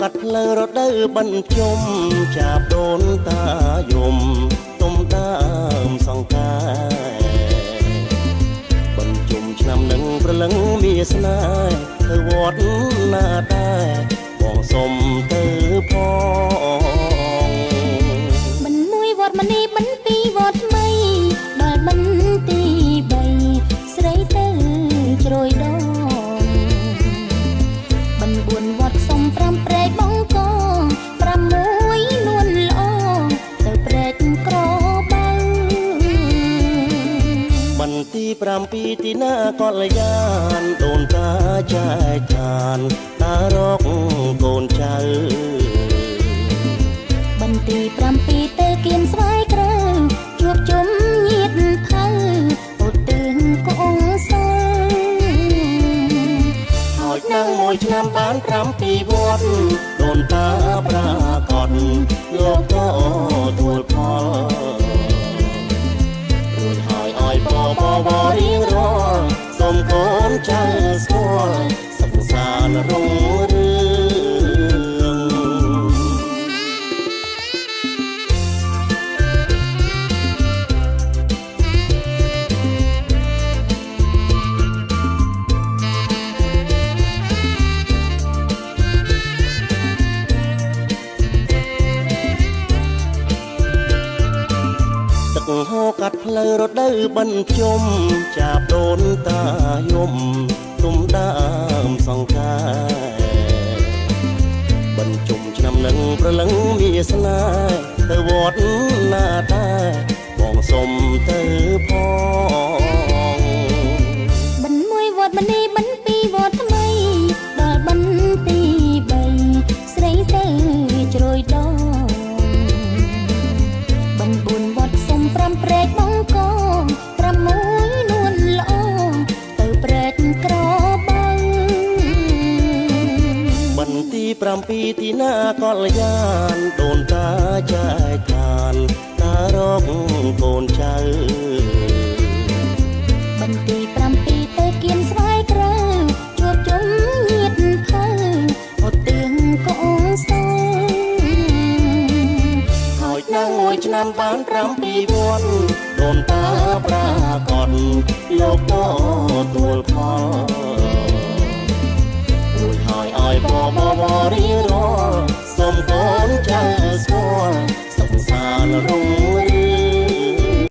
កាត់ផ្លូវរដូវបិណ្ឌជុំចាបដូនតាយំទុំដើមសង្កែបិណ្ឌជុំឆ្នាំនឹងប្រលឹងមានស្នេហ៍ទៅវត្តណាដែរបងសុំទៅផងបិណ្ឌមួយវត្តមនីបិណ្ឌពីរវត្តថ្មីដល់បិណ្ឌទី3ស្រីទៅជ្រោយដងបិណ្ឌ4វត្តសុំ5ព្រែកបងក6នួនល្អទៅព្រែកក្របីបិណ្ឌទី7ទីណាកល្យានដូនតាចែកឋានតារកកូនចៅបិណ្ឌទី7ទៅគៀនស្វាយក្រៅជួបជុំញាតិផៅអូទឿងកងសើហើយនឹងមួយឆ្នាំបាន7វត្តដូនតាប្រាកដលោកក៏ទួលផលរួចហើយឲ្យបបវរៀងរាល់សូមកូនចៅស្គាល់សុខសាន្តរុងរឿងទឹកហូរកាត់ផ្លូវរដូវបិណ្ឌជុំចាបដូនតាយំទុំដើមសង្កែបិណ្ឌជុំឆ្នាំនឹងប្រលឹងមានស្នេហ៍ទៅវត្តណាដែរបងសុំទៅផងបិណ្ឌមួយវត្តមនីបិណ្ឌពីរវត្តថ្មីដល់បិណ្ឌទី3ស្រីទៅជ្រោយដងបិណ្ឌ4វត្តសុំ5ព្រែកបងក6នួនល្អទៅព្រែកក្របីបិណ្ឌទី7ទីណាកល្យានដូនតាចែកឋានតារកកូនចៅបិណ្ឌទី7ទៅគៀនស្វាយក្រៅជួបជុំញាតិផៅអូទឿងកងសើហើយនឹងមួយឆ្នាំបាន7វត្តដូនតាប្រាកដលោកក៏ទួលផលរួចហើយឲ្យបបវរៀងរាល់សូមកូនចៅស្គាល់សុខសាន្តរុង